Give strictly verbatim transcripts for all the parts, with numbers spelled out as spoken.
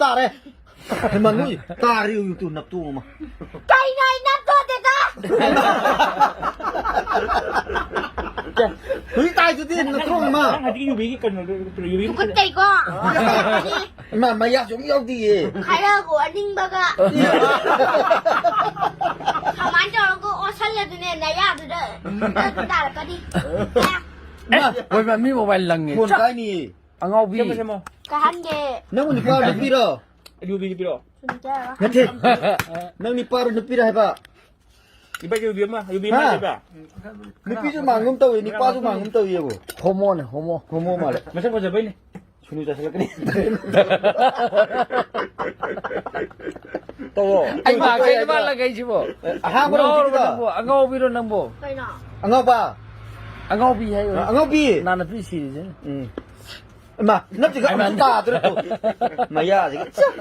ꯇꯥꯔꯦ꯫ ꯍꯩꯃꯥ, ꯅꯣꯏ ꯇꯥꯔꯦ, ꯌꯨꯇꯨ ꯅꯞꯇꯣ ꯑꯃ꯫ ꯀꯩꯅꯣ ꯑꯩ ꯅꯞꯇꯣꯗꯦꯗ? ꯍꯧꯖꯤꯛ ꯇꯥꯏꯗꯨꯗꯤ ꯅꯠꯇ꯭ꯔꯣ, ꯏꯃꯥ? ꯅꯪ ꯍꯧꯖꯤꯛ ꯌꯨꯕꯤꯒꯤ ꯀꯩꯅꯣꯗꯣ, ꯌꯨꯕꯤꯒꯤ ꯇꯨꯀꯠꯆꯩꯀꯣ꯫ ꯏꯃꯥ, ꯃꯌꯥꯁꯨ ꯑꯃꯨꯛ ꯌꯥꯎꯗꯤꯌꯦ꯫ ꯍꯥꯏꯔꯛꯑꯒꯣ ꯑꯅꯤꯡꯕꯒ꯫ ꯀꯃꯥꯏꯅ ꯇꯧꯔꯒ ꯑꯣꯠꯁꯜꯂꯗꯨꯅꯦ ꯅꯌꯥꯗꯨꯗ ꯑꯗꯨꯝ ꯇꯥꯔꯛꯀꯅꯤ꯫ ꯏꯃꯥ, ꯍꯣꯏ, ꯃꯥ, ꯃꯤ ꯃꯣꯕꯥꯏꯜ ꯂꯪꯉꯦ꯫ ꯐꯣꯟ ꯄꯥꯏꯅꯤꯌꯦ꯫ ꯑꯉꯥꯎꯕꯤ꯫ ꯁꯦꯝꯃꯣ, ꯁꯦꯝꯃꯣ꯫ ꯀꯥꯍꯟꯒꯦ꯫ ꯅꯪꯕꯨ ꯅꯨꯄꯥꯔꯣ ꯅꯨꯄꯤꯔꯣ? ꯌꯨꯕꯤꯗꯤ ꯄꯤꯔꯛꯑꯣ꯫ ꯁꯨꯅꯤꯇꯥ꯫ ꯅꯠꯇꯦ꯫ ꯅꯪ ꯅꯨꯄꯥꯔꯣ ꯅꯨꯄꯤꯔꯣ ꯍꯥꯏꯕ? ꯏꯕꯥ, ꯌꯨꯕꯤ ꯑꯃ, ꯌꯨꯕꯤ ꯑꯃ ꯍꯥ? ꯂꯩꯕ? ꯅꯨꯄꯤꯁꯨ ꯃꯥꯡꯒꯨꯝ ꯇꯧꯏ, ꯅꯨꯄꯥꯁꯨ ꯃꯥꯡꯒꯨꯝ ꯇꯧꯏ ꯑꯕꯣ꯫ ꯍꯣꯃꯣꯅꯦ, ꯍꯣꯃꯣ꯫ ꯍꯣꯃꯣ ꯃꯥꯜꯂꯦ꯫ ꯃꯁꯛ ꯐꯖꯕꯩꯅꯦ꯫ ꯁꯨꯅꯨ ꯆꯥꯁꯤꯜꯂꯛꯀꯅꯤ꯫ ꯇꯧꯔꯣ꯫ ꯑꯩ ꯃꯥ ꯀꯩꯅꯣ ꯃꯥꯜꯂꯒ ꯑꯩꯁꯤꯕꯣ? ꯑꯍꯥꯟꯕ ꯉꯥꯎꯔꯕ ꯍꯧꯖꯤꯛꯀꯤꯗꯣ꯫ ꯅꯪꯕꯣ? ꯑꯉꯥꯎꯕꯤꯔꯣ ꯅꯪꯕꯣ? ꯀꯩꯅꯣ? ꯑꯉꯥꯎꯕ꯫ ꯑꯉꯥꯎꯕꯤ ꯍꯥꯏꯌꯣ꯫ ꯑꯉꯥꯎꯕꯤ꯫ ꯅꯥꯅꯄꯤ ꯁꯤꯔꯤꯁꯦ꯫ ꯎꯝ꯫ ꯏꯃꯥ, ꯅꯞꯇꯤ ꯈꯔ ꯑꯃꯨꯛ ꯇꯥꯗ꯭ꯔꯦ ꯇꯨ꯫ ꯃꯌꯥꯁꯤꯒ꯫ ꯆꯠ꯫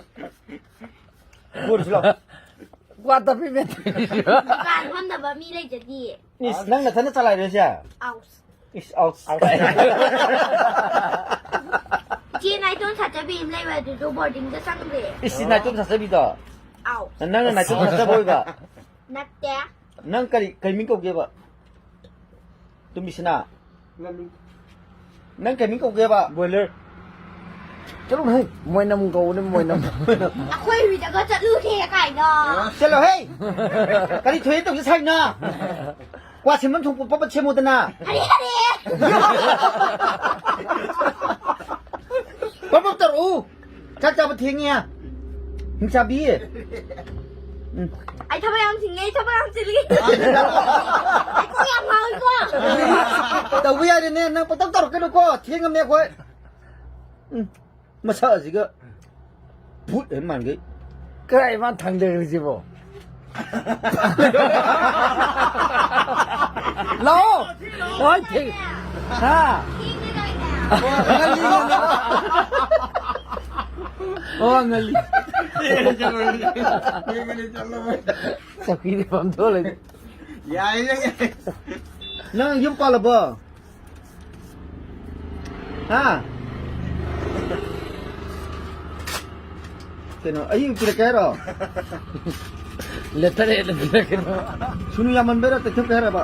ꯄꯨꯔꯁꯤ ꯂꯥꯎ꯫ ꯋꯥ ꯇꯞꯄꯤ ꯃꯦꯠꯇ꯭ꯔꯤ꯫ ꯗꯨꯀꯥꯟ ꯐꯝꯅꯕ ꯃꯤ ꯂꯩꯖꯗꯤꯌꯦ꯫ ꯏꯁ, ꯅꯪ ꯅꯊꯟꯗ ꯆꯂꯥꯏꯔꯣ ꯍꯥꯏꯁꯦ? ꯑꯥꯎꯁ꯫ ꯏꯁ, ꯑꯥꯎꯁ꯫ ꯏꯆꯦ ꯅꯥꯏꯇꯣꯝ ꯁꯥꯠꯆꯕꯤ ꯑꯃ ꯂꯩꯕ ꯑꯗꯨꯗꯣ ꯕꯣꯔꯗꯤꯡꯗ ꯆꯪꯈ꯭ꯔꯦ꯫ ꯏꯁ, ꯁꯤ ꯅꯥꯏꯇꯣꯝ ꯁꯥꯠꯆꯕꯤꯗꯣ? ꯑꯥꯎ꯫ ꯅꯪꯅ ꯅꯥꯏꯇꯣꯝ ꯁꯥꯠꯆꯕ ꯑꯣꯏꯕ? ꯅꯠꯇꯦ꯫ ꯅꯪ ꯀꯔꯤ, ꯀꯔꯤ ꯃꯤꯡ ꯀꯧꯒꯦꯕ? ꯇꯨꯝꯕꯤꯁꯅꯥ꯫ ꯉꯥꯅꯨ꯫ ꯅꯪ ꯀꯩ ꯃꯤꯡ ꯀꯧꯒꯦꯕ? ꯕꯣꯏꯂꯔ꯫ ꯆꯠꯂꯨ ꯍꯩ, ꯃꯣꯏꯅꯝ ꯀꯧꯕꯅꯦ, ꯃꯣꯏꯅꯝ꯫ ꯑꯩꯈꯣꯏ ꯍꯨꯏꯗꯒ ꯆꯠꯂꯨꯁꯦ ꯀꯥꯏꯅ꯫ ꯆꯠꯂꯣ ꯍꯩ꯫ ꯀꯔꯤ ꯊꯣꯛꯑꯦ ꯇꯧꯁꯦ ꯁꯥꯏꯅ? ꯀ꯭ꯋꯥ ꯁꯦꯝꯐꯝ ꯊꯣꯛꯄ ꯄꯠ ꯄꯠ ꯁꯦꯝꯃꯨꯗꯅ꯫ ꯍꯔꯦ, ꯍꯔꯦ꯫ ꯄꯞ ꯄꯞ ꯇꯧꯔꯛꯎ꯫ ꯆꯥꯛ ꯆꯥꯕ ꯊꯦꯡꯉꯦ꯫ ꯍꯤꯡꯆꯥꯕꯤ꯫ ꯎꯝ꯫ ꯑꯩ ꯊꯕꯛ ꯌꯥꯝ ꯆꯤꯜꯂꯤ, ꯑꯩ ꯊꯕꯛ ꯌꯥꯝ ꯆꯤꯜꯂꯤ꯫ ꯑꯩ ꯀꯣꯛ ꯌꯥꯝ ꯉꯥꯎꯏꯀꯣ꯫ ꯇꯧꯕ ꯌꯥꯔꯦꯅꯦ, ꯅꯪ ꯄꯪꯇꯧ ꯇꯧꯔꯛꯀꯅꯨꯀꯣ, ꯊꯦꯡꯉꯝꯅꯦ ꯑꯩꯈꯣꯏ꯫ ꯎꯝ꯫ ꯃꯁꯛ ꯑꯁꯤꯒ ꯚꯨꯠ ꯍꯦꯛ ꯃꯥꯟꯈꯩ꯫ ꯀꯔꯥꯏ ꯃꯥ ꯊꯥꯡꯗꯈ꯭ꯔꯤꯁꯤꯕꯣ? ꯂꯥꯛꯑꯣ! ꯂꯥꯛꯑꯣ, ꯊꯦꯡ-, ꯍꯥ? ꯉꯜꯂꯤ, ꯉꯜꯂꯤ꯫ ꯑꯣ, ꯉꯜꯂꯤ꯫ ꯆꯧꯀꯤꯗꯤ ꯐꯝꯊꯣꯛ ꯂꯩ꯫ ꯌꯥꯏ, ꯌꯥꯏ, ꯌꯥꯏ꯫ ꯅꯪ ꯌꯨꯝ ꯄꯥꯜꯂꯕꯣ? ꯍꯥ? ꯀꯩꯅꯣ, ꯑꯩ ꯄꯤꯔꯛꯀꯦ ꯍꯥꯏꯔꯣ? ꯂꯦꯇꯔ ꯍꯦꯟꯅ ꯄꯤꯔꯛꯀꯅꯣ꯫ ꯁꯨꯅꯨ ꯌꯥꯝꯃꯟꯕꯩꯔꯥ ꯇꯩꯊꯣꯛꯀꯦ ꯍꯥꯏꯔꯕ?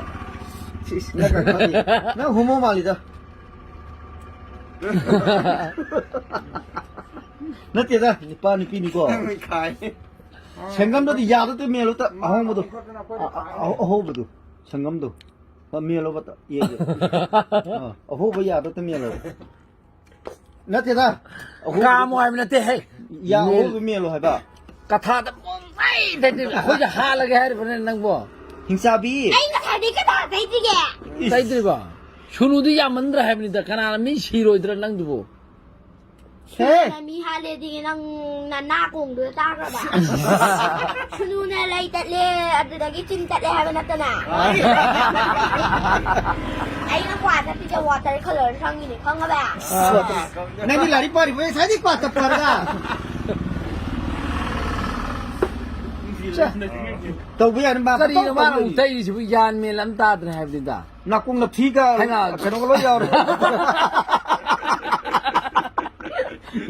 ꯁꯤꯁ, ꯅꯪ ꯀꯩꯅꯣ ꯍꯥꯏꯁꯦ? ꯅꯪ ꯍꯣꯃꯣ ꯃꯥꯜꯂꯤꯗ꯫ ꯅꯠꯇꯦꯗ, ꯅꯨꯄꯥ ꯅꯨꯄꯤꯅꯤꯀꯣ꯫ ꯅꯪ ꯈꯥꯏ꯫ ꯁꯪꯒꯝꯗꯨꯗꯤ ꯌꯥꯗ ꯇꯨ ꯃꯦꯜꯂꯨ ꯇ, ꯑꯍꯣꯡꯕꯗꯣ꯫ ꯑ-, ꯑ-, ꯑꯍꯧꯕꯗꯣ꯫ ꯁꯪꯒꯝꯗꯣ꯫ ꯑ, ꯃꯦꯜꯂꯣꯕ ꯇ, ꯌꯦꯡꯒꯦ꯫ ꯑ, ꯑꯍꯧꯕ ꯌꯥꯗ ꯇ ꯃꯦꯜꯂꯣ꯫ ꯅꯠꯇꯦꯗ꯫ ꯑꯍꯧꯕꯗꯣ꯫ ꯀꯥꯝꯃꯣ ꯍꯥꯏꯕ ꯅꯠꯇꯦ, ꯍꯦ꯫ ꯌꯥ, ꯃꯦꯜ-, ꯑꯍꯧꯕ ꯃꯦꯜꯂꯣ ꯍꯥꯏꯕ꯫ ꯀꯊꯥꯗ ꯄꯨꯡꯇꯩ ꯇꯩꯗꯣꯏꯅꯤ꯫ ꯑꯩꯈꯣꯏꯁꯦ ꯍꯥꯠꯂꯒꯦ ꯍꯥꯏꯔꯤꯕꯅꯦ ꯅꯪꯕꯣ꯫ ꯍꯤꯡꯆꯥꯕꯤ꯫ ꯑꯩ ꯉꯁꯥꯏꯗꯩ ꯀꯊꯥ ꯇꯩꯗ꯭ꯔꯤꯒꯦ꯫ ꯏꯁ꯫ ꯇꯩꯗ꯭ꯔꯤꯕꯣ? ꯁꯨꯅꯨꯗꯤ ꯌꯥꯝꯃꯟꯗ꯭ꯔꯥ ꯍꯥꯏꯕꯅꯤꯗ, ꯀꯅꯥꯅ ꯃꯤ ꯁꯤꯔꯣꯏꯗ꯭ꯔꯥ ꯅꯪꯗꯨꯕꯣ? ꯍꯦ! ꯁꯨꯅꯨꯅ ꯃꯤ ꯍꯥꯠꯂꯦꯗꯤ ꯅꯪ ꯅꯅꯥ ꯀꯣꯡꯗꯨꯗ ꯇꯥꯈ꯭ꯔꯕ? ꯁꯨꯅꯨꯅ ꯂꯩ ꯇꯠꯂꯦ, ꯑꯗꯨꯗꯒꯤ ꯆꯤꯟ ꯇꯠꯂꯦ ꯍꯥꯏꯕ ꯅꯠꯇꯅ꯫ ꯑꯩꯅ ꯀ꯭ꯋꯥ ꯊꯛꯄꯤꯁꯦ water colour ꯁꯪꯉꯤꯅꯦ, ꯈꯪꯉꯕ? ꯑꯁ, ꯅꯪꯗꯤ ꯂꯥꯏꯔꯤꯛ ꯄꯥꯔꯤꯕꯣ? ꯉꯁꯥꯏꯗꯤ ꯀ꯭ꯋꯥ ꯊꯛꯄ ꯍꯥꯏꯔꯒ꯫ ꯇꯧꯕ ꯌꯥꯅꯤ, ꯃꯥ ꯀꯔꯤꯅꯣ ꯃꯥꯅ ꯑꯃꯨꯛ ꯇꯧꯕ ꯇꯩꯔꯤꯁꯤꯕꯨ? ꯒ꯭ꯌꯥꯟ ꯃꯦꯟ ꯑꯃ ꯇꯥꯗ꯭ꯔꯦ ꯍꯥꯏꯕꯅꯤꯗ꯫ ꯅꯥꯀꯣꯡ ꯅꯥꯐꯤꯒ ꯍꯩꯃꯥ꯫ ꯀꯩꯅꯣꯒ ꯂꯣꯏ ꯌꯥꯎꯔꯦ꯫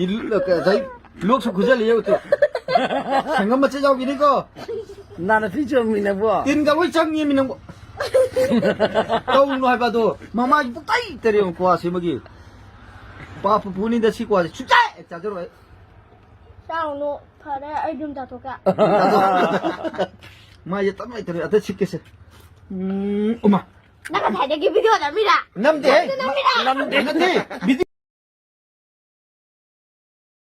ꯏꯜ-, ꯉꯁꯥꯏ ꯂꯣꯛꯁꯨ ꯈꯨꯖꯜꯂꯤ ꯌꯦꯡꯉꯨ ꯇꯨ꯫ ꯁꯪꯒꯝ ꯃꯆꯦꯠ ꯌꯥꯎꯈꯤꯅꯤꯀꯣ꯫ ꯅꯥꯅ ꯐꯤ ꯆꯨꯝꯃꯤ ꯅꯪꯕꯣ꯫ ꯇꯤꯟꯒ ꯂꯣꯏ ꯆꯪꯉꯦꯃꯤ ꯅꯪꯕꯣ꯫ ꯇꯧꯅꯨ ꯍꯥꯏꯕ ꯑꯗꯣ꯫ ꯃꯃꯥꯏ ꯄꯨꯡꯇꯩ ꯇꯩꯔꯦ ꯌꯦꯡꯉꯨ ꯀ꯭ꯋꯥ ꯁꯦꯝꯕꯒꯤ꯫ ꯄꯥꯞ ꯄꯨꯄꯨꯅꯤꯗ ꯁꯤ ꯀ꯭ꯋꯥꯁꯦ ꯁꯨꯡꯆꯥ ꯍꯦꯛ ꯆꯥꯖꯔꯣꯏ꯫ ꯆꯥꯔꯨꯅꯨ꯫ ꯐꯔꯦ, ꯑꯩ ꯑꯗꯨꯝ ꯆꯥꯊꯣꯛꯀꯦ꯫ ꯃꯥꯏꯁꯦ ꯇꯞꯅ ꯇꯞꯅ ꯑꯝꯇ ꯁꯤꯠꯀꯦꯁꯦ꯫ ꯎꯝ, ꯎꯃꯥ꯫ ꯅꯪ ꯉꯁꯥꯏꯗꯒꯤ video ꯅꯝꯃꯤꯔꯥ? ꯅꯝꯗꯦꯍꯦ꯫ ꯅꯪ ꯅꯝꯃꯤꯔꯥ? ꯅꯝꯗꯦ꯫ ꯅꯠꯇꯦ꯫ Video